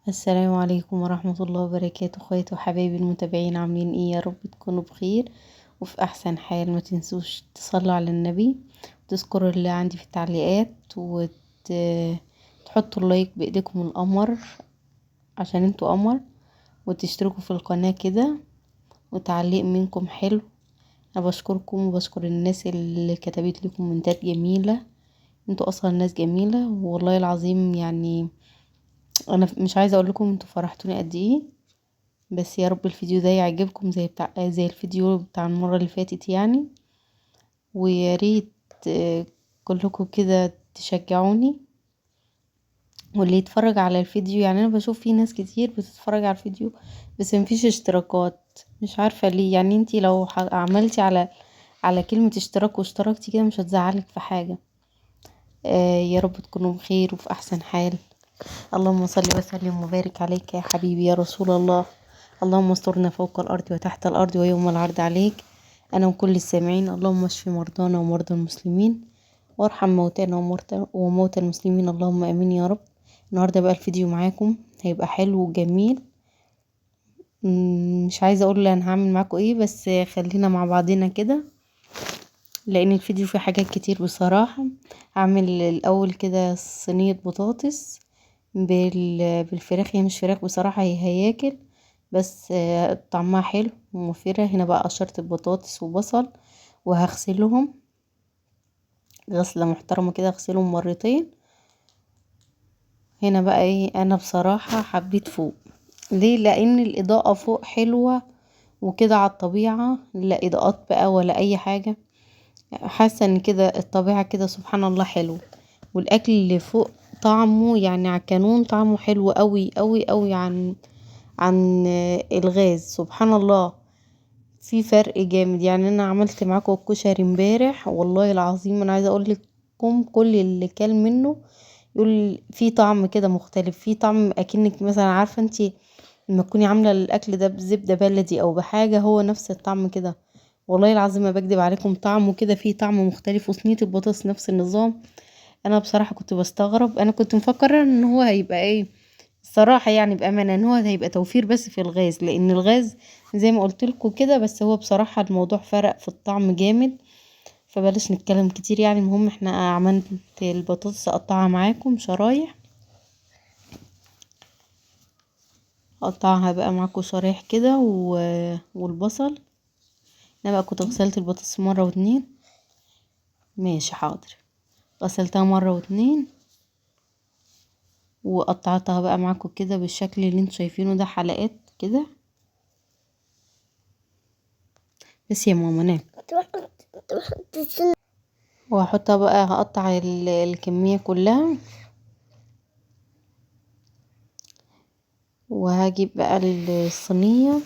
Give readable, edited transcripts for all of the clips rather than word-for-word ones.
السلام عليكم ورحمة الله وبركاته. اخواتي وحبايبي المتابعين، عاملين ايه؟ يا رب تكونوا بخير وفي احسن حال. ما تنسوش تصلوا على النبي، تذكروا اللي عندي في التعليقات، وتحطوا ال like بايديكم القمر عشان انتوا قمر، وتشتركوا في القناة كده، وتعليق منكم حلو. انا بشكركم وبشكر الناس اللي كتبت لي كومنتات جميلة، انتوا اصلا ناس جميلة والله العظيم. انا مش عايزه اقول لكم انتوا فرحتوني قد ايه، بس يا رب الفيديو ده يعجبكم زي الفيديو بتاع المره اللي فاتت يعني. ويا ريت كلكم كده تشجعوني، واللي يتفرج على الفيديو، انا بشوف في ناس كتير بتتفرج على الفيديو بس مفيش اشتراكات، مش عارفه ليه. انتي لو عملتي على كلمه اشتراك واشتركتي كده مش هتزعلك في حاجه. يا رب تكونوا بخير وفي احسن حال. اللهم صل وسلم وبارك عليك يا حبيبي يا رسول الله. اللهم استرنا فوق الارض وتحت الارض ويوم العرض عليك، انا وكل السامعين. اللهم اشف مرضانا ومرضى المسلمين، وارحم موتانا وموتى المسلمين، اللهم امين يا رب. النهارده بقى الفيديو معاكم هيبقى حلو وجميل. مش عايزه اقول انا هعمل معاكم ايه، بس خلينا مع بعضنا كده لان الفيديو فيه حاجات كتير بصراحه. هعمل الاول كده صينيه بطاطس بالفراخ، هي مش فراخ بصراحه، هي هياكل بس طعمها حلو وموفرة. هنا بقى قشرت البطاطس وبصل، وهغسلهم غسلة محترمة كده، اغسلهم مرتين. هنا بقى ايه، انا بصراحة حبيت فوق. ليه؟ لان الاضاءة فوق حلوة وكده على الطبيعة، لا اضاءات بقى ولا اي حاجة، حاسة ان كده الطبيعة كده سبحان الله حلو. والاكل اللي فوق طعمه على الكانون طعمه حلو قوي قوي قوي عن الغاز، سبحان الله في فرق جامد. انا عملت معاكم الكشري امبارح والله العظيم، انا عايزه اقول لكم كل اللي كل منه يقول في طعم كده مختلف، في طعم اكنك مثلا عارفه انتي لما تكوني عامله الاكل ده بزبده بلدي او بحاجه، هو نفس الطعم كده والله العظيم ما بكدب عليكم، طعمه كده فيه طعم مختلف. وصينيه البطاطس نفس النظام. انا بصراحه كنت بستغرب، انا كنت مفكره ان هو هيبقى ايه الصراحه، بامانه ان هو هيبقى توفير بس في الغاز، لان الغاز زي ما قلت لكم كده، بس هو بصراحه الموضوع فرق في الطعم جامد، فبلاش نتكلم كتير. المهم احنا عملت البطاطس اقطعها معاكم شرايح، اقطعها بقى معاكم شرايح كده، والبصل انا بقى كنت غسلت البطاطس مره واتنين، ماشي حاضر، غسلتها مره واتنين وقطعتها بقى معاكم كده بالشكل اللي انتوا شايفينه ده، حلقات كده. بس يا ماما نام. وهحطها بقى، هقطع الكمية كلها، وهجيب بقى الصينية.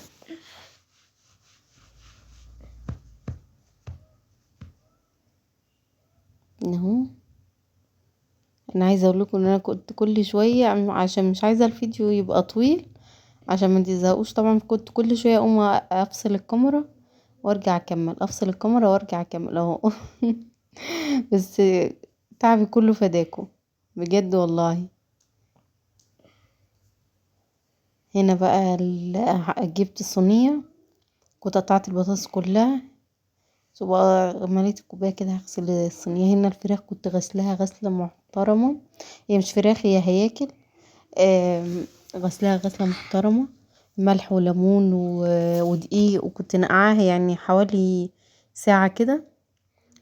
اهو انا عايزه اقول لكم ان انا كنت كل شويه، عشان مش عايزه الفيديو يبقى طويل عشان ما تزهقوش طبعا، كنت كل شويه اقوم افصل الكاميرا وارجع اكمل، افصل الكاميرا وارجع اكمل اهو. بس تعبي كله فداكم بجد والله. هنا بقى جبت الصينيه، كنت قطعت البطاطس كلها، بقى مليت الكوبايه كده هغسل الصينيه. هنا الفراخ كنت غسلها غسله محترمه، هي مش فراخ هي هياكل، غسلها غسله محترمه، ملح وليمون ودقيق، وكنت نقعاها حوالي ساعه كده.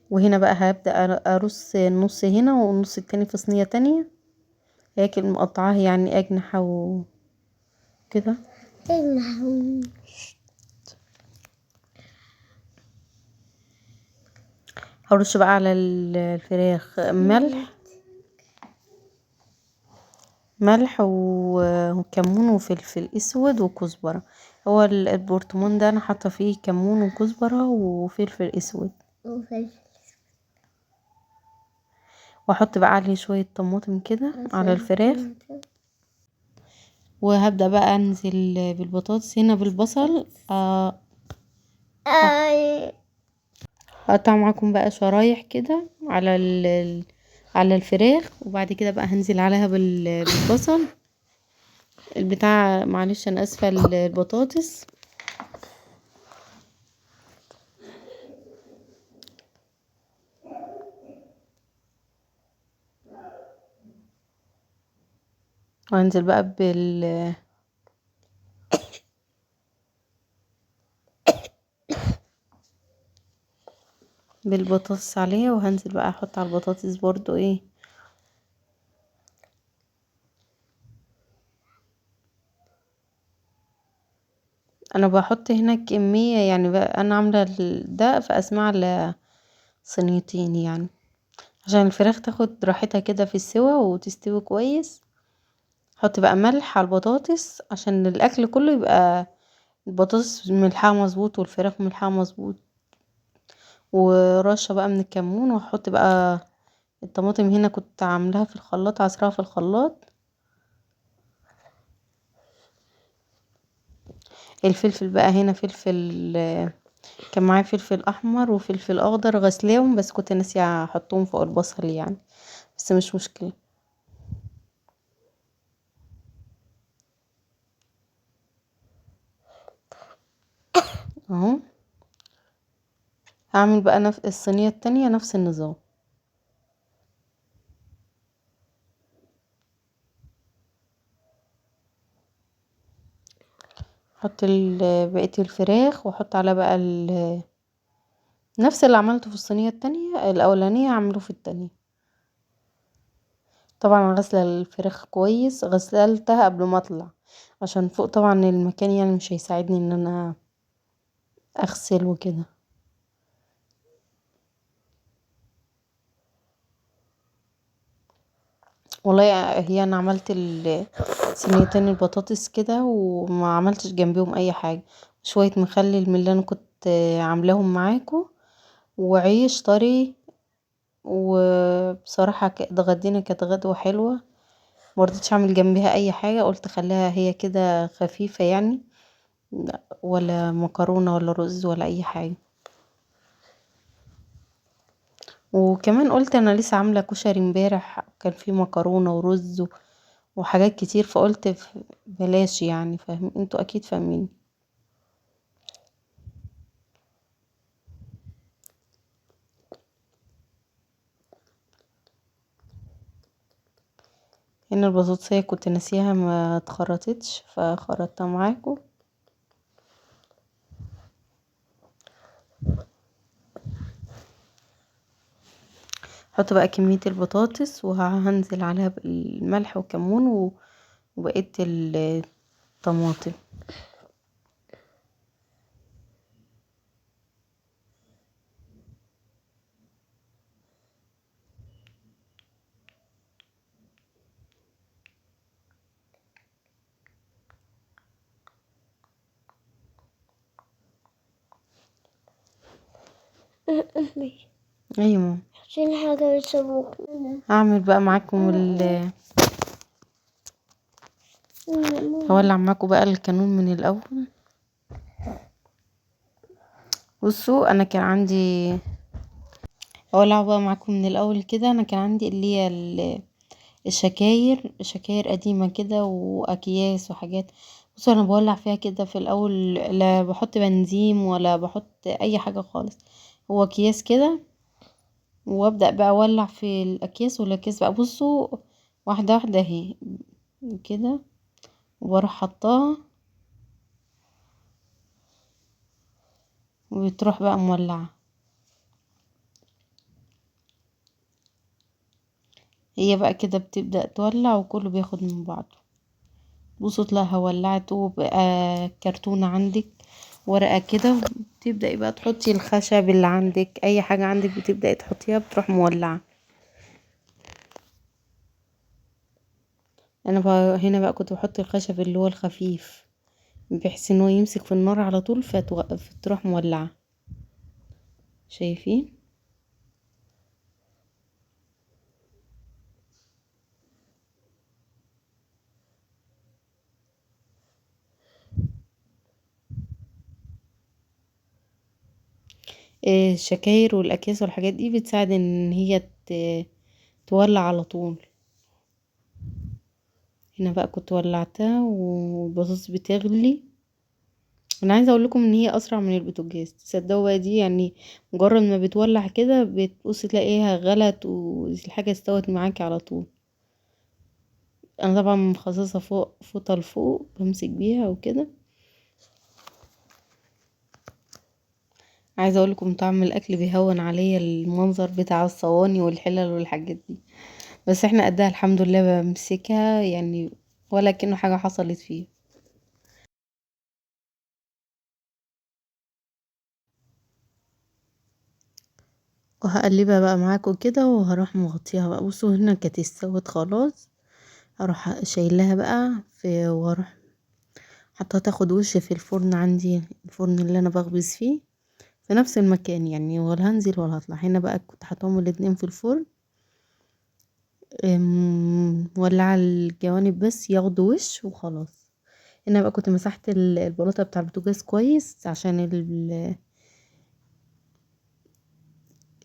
وهنا بقى هبدا ارص النص هنا والنص التاني في صينيه تانية، هياكل مقطعاها اجنحه وكده. هرش بقى على الفراخ ملح وكمون وفلفل اسود وكزبره. هو البرطمان ده انا حاطه فيه كمون وكزبره وفلفل اسود، واحط بقى عليه شويه طماطم كده على الفراخ. وهبدا بقى انزل بالبطاطس هنا بالبصل. هقطع معاكم بقى شرايح كده على الفراخ، وبعد كده بقى هنزل عليها بالبصل. البتاع، معلش انا اسفه، البطاطس. وانزل بقى بالبطاطس عليها، وهنزل بقى احط على البطاطس برضو ايه انا بحط هنا كمية يعني، بقى انا عاملة ده فاسمع لصينيتين يعني، عشان الفراخ تاخد راحتها كده في السوا وتستوي كويس. احط بقى ملح على البطاطس عشان الاكل كله يبقى البطاطس ملحها مظبوط والفراخ ملحها مظبوط، ورشه بقى من الكمون. واحط بقى الطماطم هنا كنت عاملاها في الخلاط، عصراها في الخلاط. الفلفل بقى هنا فلفل، كان معايا فلفل احمر وفلفل اخضر غسلاهم، بس كنت ناسيه احطهم فوق البصل يعني، بس مش مشكله. اهو هعمل بقى نفس الصينيه التانية نفس النظام. احط بقيه الفراخ، واحط عليها بقى نفس اللي عملته في الصينيه التانية الاولانيه هعمله في التانية. طبعا غسله الفراخ كويس، غسلتها قبل ما اطلع عشان فوق طبعا المكان يعني مش هيساعدني ان انا اغسل وكده. والله هي انا عملت صينيتين البطاطس كده وما عملتش جنبيهم اي حاجه، شويه مخلل من اللي انا كنت عاملاهم معاكم، وعيش طري. وبصراحه اتغدينا، كانت غدوه حلوه، مرضتش اعمل جنبها اي حاجه، قلت خليها هي كده خفيفه يعني، ولا مكرونه ولا رز ولا اي حاجه. وكمان قلت انا لسه عامله كشري امبارح، كان فيه مكرونه ورز وحاجات كتير، فقلت بلاش يعني، فاهم انتوا اكيد فاهمين. هنا البطاطسية كنت ناسيها ما اتخرطتش، فخرطتها معاكم. حط بقى كمية البطاطس، وهنزل عليها بالملح والكمون وبقية الطماطم. ايوه عشان حاجة بيسموك. هعمل بقى معاكم هولع معاكم بقى الكانون من الاول. بصوا انا كان عندي، هولع بقى معاكم من الاول كده. انا كان عندي اللي هي الشكاير، شكاير قديمة كده واكياس وحاجات. بصوا انا بولع فيها كده في الاول، لا بحط بنزين ولا بحط اي حاجة خالص، هو اكياس كده، وابدأ بقى اولع في الاكياس. والاكياس بقى بصوا واحدة واحدة اهي كده، وبروح حطاها وبتروح بقى مولعة. هي بقى كده بتبدأ تولع وكله بياخد من بعضه. بصوا تلاقيها ولعت، وبقى كرتونة عندك ورقة كده، وتبدأي بقى تحطي الخشب اللي عندك، اي حاجة عندك بتبدأي تحطيها بتروح مولعة. انا بقى هنا بقى كنت بحط الخشب اللي هو الخفيف، بحيث ان هو يمسك في النار على طول فتروح مولعة. شايفين؟ الشكاير والاكياس والحاجات دي بتساعد ان هي تولع على طول. هنا بقى كنت ولعتها والبطاطس بتغلي. انا عايزه اقول لكم ان هي اسرع من البوتاجاز، تصدقوا بقى دي يعني مجرد ما بتولع كده بتبص تلاقيها غلت والحاجه استوت معاكي على طول. انا طبعا مخصصه فوق فوطه لفوق بمسك بيها وكده. عايزه اقول لكم طعم الاكل بيهون عليا المنظر بتاع الصواني والحلل والحاجات دي، بس احنا قدها الحمد لله، بمسكها يعني ولا كأنه حاجه حصلت فيه. وهقلبها بقى معاكم كده وهروح مغطيها بقى. بصوا هنا كانت استوت خلاص، هروح شايلها بقى في واروح حطها تاخد وش في الفرن عندي، الفرن اللي انا بخبز فيه في نفس المكان يعني، ولا هنزل ولا هطلع. هنا بقى كنت حطاهم الاتنين في الفرن، مولعه الجوانب بس ياخدوا وش وخلاص. هنا بقى كنت مسحت البلاطه بتاع البوتاجاز كويس عشان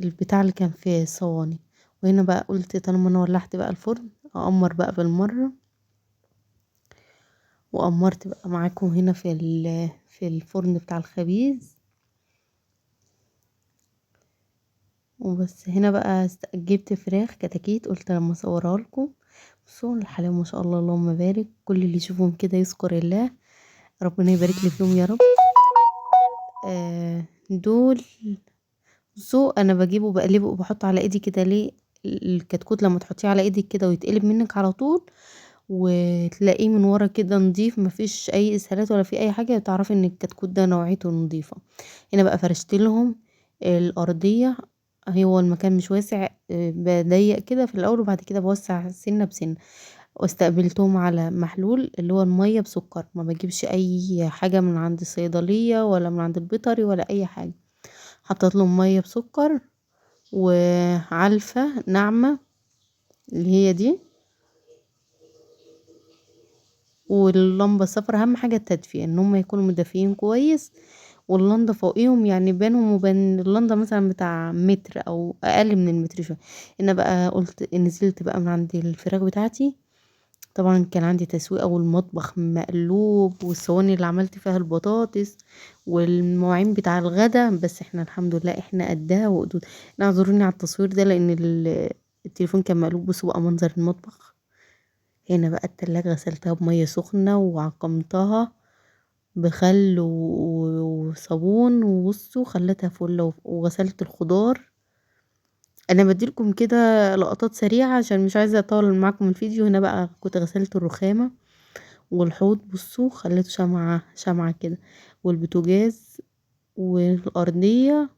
البتاع اللي كان فيه الصواني. وهنا بقى قلت طالما انا ولعت بقى الفرن اقمر بقى بالمره، وقمرت بقى معاكم هنا في الفرن بتاع الخبيز وبس. هنا بقى جبت فراخ كتاكيت، قلت لما اصورها لكم. بصوا الحلاوه ما شاء الله اللهم بارك، كل اللي يشوفهم كده يذكر الله، ربنا يبارك لي فيهم يا رب. دول بصوا انا بجيبه بقلبه وبحطه على ايدي كده. ليه الكتكوت لما تحطيه على ايدك كده ويتقلب منك على طول وتلاقيه من ورا كده نضيف، مفيش اي اسهالات ولا في اي حاجه، تعرفي ان الكتكوت ده نوعيته نضيفه. هنا بقى فرشت لهم الارضيه، هو المكان مش واسع، بضيق كده في الاول وبعد كده بوسع سنه بسنه. واستقبلتهم على محلول اللي هو الميه بسكر، ما بجيبش اي حاجه من عند الصيدليه ولا من عند البيطري ولا اي حاجه. حطيت لهم ميه بسكر وعلفه ناعمه اللي هي دي، واللمبه الصفرا. اهم حاجه التدفئه، ان هم يكونوا مدفيين كويس، واللنده فوقيهم يعني بينهم وبين اللنده مثلا بتاع متر او اقل من المتر شويه. انا بقى قلت نزلت بقى من عند الفراخ بتاعتي، طبعا كان عندي تسويقه والمطبخ مقلوب والصواني اللي عملت فيها البطاطس والمواعين بتاع الغدا، بس احنا الحمد لله احنا قدها وقدود. اعذروني على التصوير ده لان التليفون كان مقلوب. بصوا بقى منظر المطبخ. هنا بقى التلاجة غسلتها بمية سخنة وعقمتها بخل وصابون، وبصوا خليتها فل، وغسلت الخضار. انا بديلكم كده لقطات سريعة عشان مش عايزة اطول معاكم الفيديو. هنا بقى كنت غسلت الرخامة والحوض، بصوا خليته شمعة شمعة كده، والبوتاجاز والارضية.